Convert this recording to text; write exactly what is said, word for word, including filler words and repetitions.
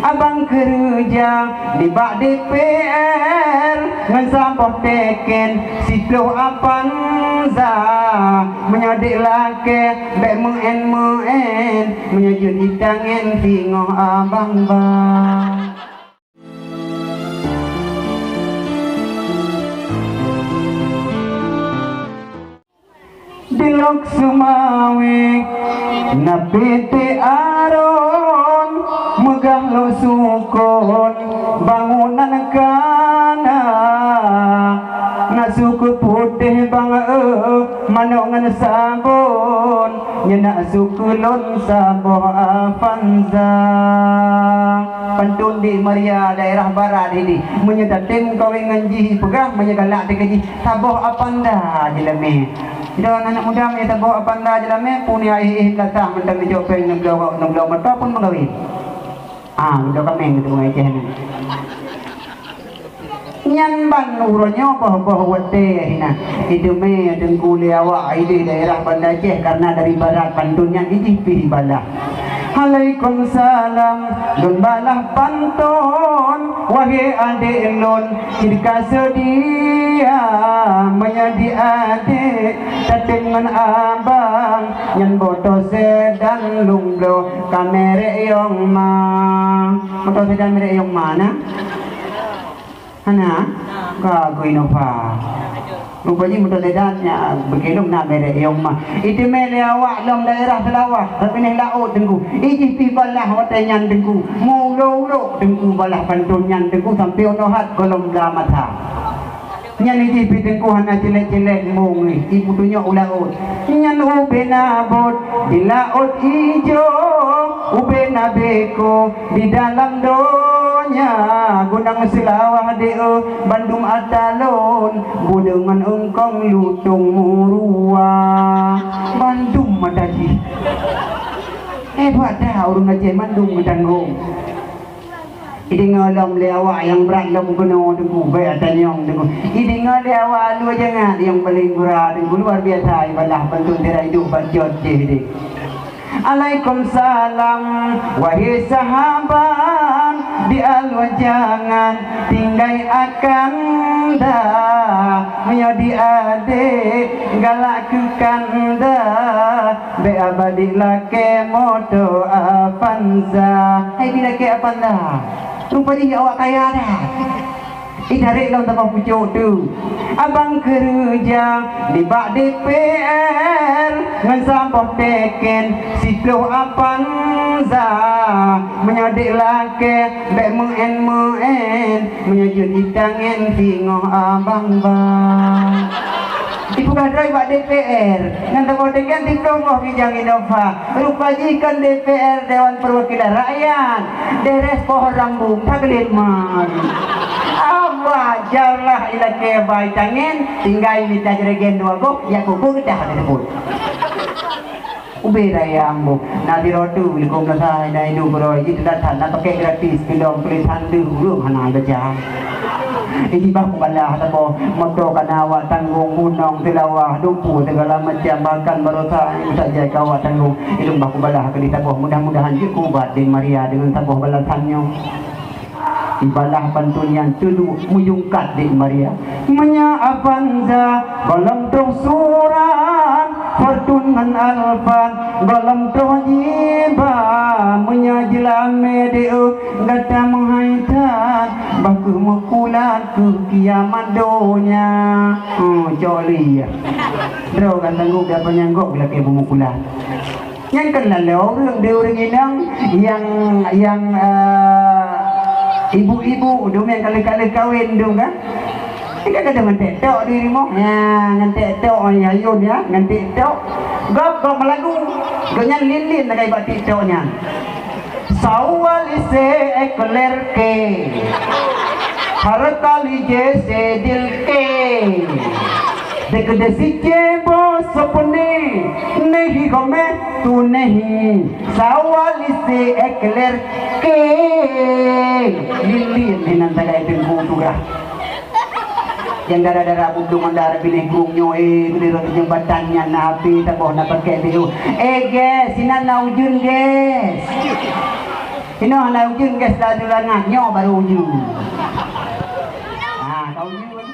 Abang keureuja nibak D P R ngon saboh teken siploh Avanza. Meunyoe dek lakée bék meu'én-meu'én, meunyoe jeuet itangen singoh abang ba. Di Lhokseumawe na P T Aron, meugah lôn sukon bangunan kana. Na sukon putéh bang, eh, manok ngon sabon, nyan na sukon lôn saboh Avanza. Pantôn di Maria daerah barat ini, meunyoe tatem kawin ngon jih peugah, meunyoe galak teuka jih, saboh Avanza jeulamé. Sidroe aneuk muda meunyoe saboh Avanza jeulamé, pun ya éh-éh beulasah mantong jijok péng enam puluh, enam puluh mata pun meukawen. Ah, udah kameng tu pengajian ni. Nyan ban uroe nyoe boh-boh watée hina. Iteumé teungku lé awak idéh daerah Banda Aceh karena dari barat pantôn nyan idéh pih ibalah. Alaikumsalam, lôn balah pantôn, wahé adék lôn, jika sedia meunyoe di adék tatem ngon abang, nyan boto sedan lôn bloe ka merek Yong Ma. Boto sedan merek Yong Ma na? Hana? Ka ku Innova. Rupajih moto sedan nyan beukilong na merek Yong Ma. Iteumé lé awak lom daerah Seulawah, rot binéh laôt teungku. Ijih pih balah watée nyan teungku. Meuulo-ulo teungku balah pantôn nyan teungku sampoe unoe hat gohlom bla mata. Nyan ijih pih teungku hana cilet-cilet mong, ipeutunyok u laôt. Nyan ubé na bot di laôt ijo, ubé na beko di dalam donya. Gunong Seulawah deuh bandum ata lôn, budeungon eungkong lutong meurua. Bandum mata jih. Hebat dah ureuëng Aceh, mandum geutanggong. Ideungoe lom lé awak nyang brat lom keunoe teungku, bék atanyong teungku. Ideungoe lé awak Alue Jangat nyang paleng gura teungku, luar biasa ibalah pantôn sira iduek bak jot jih deh. Alaikumsalam, wahé sahabat, di Alue Jangat tinggai akan dah, meunyoe di adék galak keu kanda. Bék abadi lakée moto Avanza. Hai dilakée Avanza. Rupajih awak kaya dah. Itarek lom saboh pucok tu. Abang keureuja nibak D P R ngon saboh teken siploh Avanza. Meunyoe dek lakée bék meu'én-meu'én, meunyoe jeuet itangen singoh abang ba. Ipeugah droe bak D P R, ngon saboh teken siploh boh gijang Innova. Rupa jih kon D P R, Dewan Perwakilan Rakyat. Deres pohon rambu, tageulet man. Abah, jalah ilakée bai tangen, tinggai mita jreuen dua boh, jak kubu geudah teusebut. Ubé raya ambo, na sidroe tu, likong dosa, na idu keudroe, jih teulat that, na pakèk gratis, pilong, tulisan deuh, ureueng hana baca. Ini bah kubalah saboh, moto kana awak tanggong, gunong, Seulawah, dumpu, segala macam, bahkan barosa, nyang usah jai keu awak tanggong. Ilong bah kubalah keudeh saboh, mudah-mudahan jeuet kubat dek Maria deungon saboh balasan nyoe. Ibalah pantôn nyang teuluek meujungkat dek Maria. Meunyoe Avanza gohlom troh surat, Fortuner ngon Alphard gohlom troh jiba. Meunyoe jeulamé deuh gata meuhai that, bah kheueh meukulat keu kiamat donya. Oh, cok lé ya. Droe ka sanggup dapat nyanggok geulakée beumeukulat. Nyan kan laloe ureueng, di ureueng inong nyang, nyang, eh, ibu-ibu dum nyang ka lheueh-ka lheueh kawen dum kan? Nyan kan kadang ngon TikTok di rumoh. Ya, ngon TikTok, ya, Yun, ya, ngon TikTok. Gob, gob meulagu. Gobnyan lin-lin lagée bak TikTok nyan. Sawa lise ekler ke. Harta lije sedil ke. Dekede sije bo sopone, nehi gome tu nehi, sawa lise ekler ke. Lilin hinan tagai teungku tuga. Nyang dara-dara budong anda binéh gong nyoe, eh, beli rot jembatan nyan na api taboh na pakai biru. Eh, guys, sinan na ujun, guys. Inoe hana ujeuen, guys, dah langat, nyoe baru ujeuen. Ha, ka ujeuen.